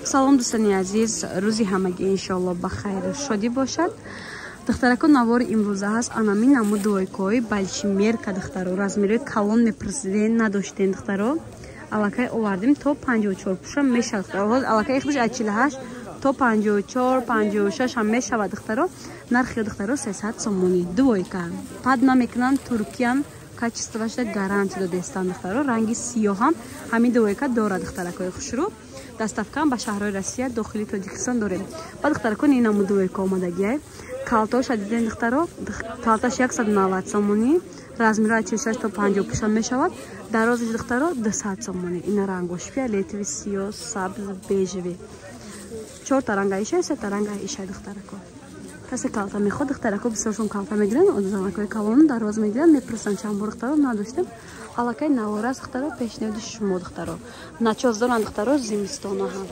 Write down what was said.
Салом, дӯстони азиз, рӯзи ҳамагӣ иншоалло ба хайру шодӣ бошад. Духтарако, навори имрӯза ҳаст анамин намуд двойкаҳои большемерка. Духтаро, размерҳои калон мепурсиден, надоштен. Духтаро, аллакай овардем, то 54 пуша мешавад. Аллакай ихтиш аз 48 то 54, 56 ҳам мешавад. Духтаро, нархи, духтаро, 300 сомонӣ. Двойка пад намекунанд, туркиян, качествоашда гарантия додестанд. Духтаро, ранги сиёҳам ҳамин двойка дорад. Духтаракои хушрӯ, доставкаам ба шаҳрҳои Россия, дохили Тоҷикистон дорем. Ба духтаракон ин намуд двойка омадагиай. Калтоша диден, духтаро, калташ 190 сомонӣ, размеро аз 46 то 50 пуша мешавад. Дарозиш, духтаро, 200 сомонӣ. Ина рангош фиолетовый, сиёҳ, сабз, бежевый, чорта ранга иша, сета ранга иша. Духтарако, касе калта мехоҳад, духтарако, бисёршон калта мегиранд, занакои калон дароз мегиранд, мепурсанд чанд бор. Духтаро, надоштем, аллакай наворас, духтаро, пешниҳоди шумо. Духтаро, начёс доранд, духтаро, зимистона ҳам.